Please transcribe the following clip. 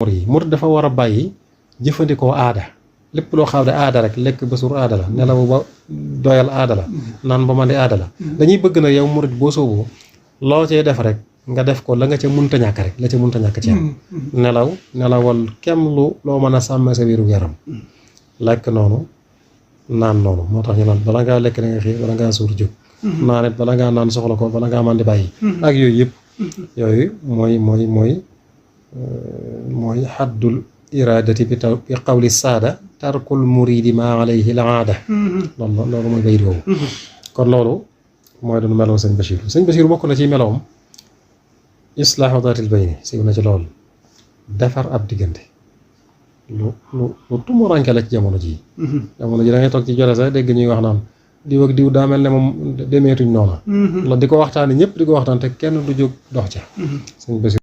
murid dafa war a bàyyi jëfandikoo aada lépp loo xam ne aada rek lekk ba suur aada la nelaw ba doyal aada la naan ba man di aada la dañuy bëgg na yow murid boo sooboo loo cee def rek nga def ko la nga ca munta ñàkk rek la ca munta ñàkk ci am nelawal kem loo mën a sàmm sa wéeru yaram lekk noonu naan noonu moo tax ñu naan bala ngaa lekk da nga xëy bala ngaa suur jóg naan it bala ngaa naan soxla ko bala ngaa man di bàyyi ak yooyu yëpp yooyu mooy xaddul iradati bi qawli saada tarkul muridi ma alayhi la aada loolu mooy bayit woowu kon loolu mooy doon melow sëñ Bachir bokk na ci melowam islaahu daatil bayni siiw na ci lool defar ab diggante lu tumuranke la ci jamono ji da ngay toog ci jore sax dégg ñuy wax naan diw ak diw daa mel ne moom demeetuñ noona la di ko waxtaane ñëpp di ko waxtaan te kenn du jóg dox ca sëñ Bachir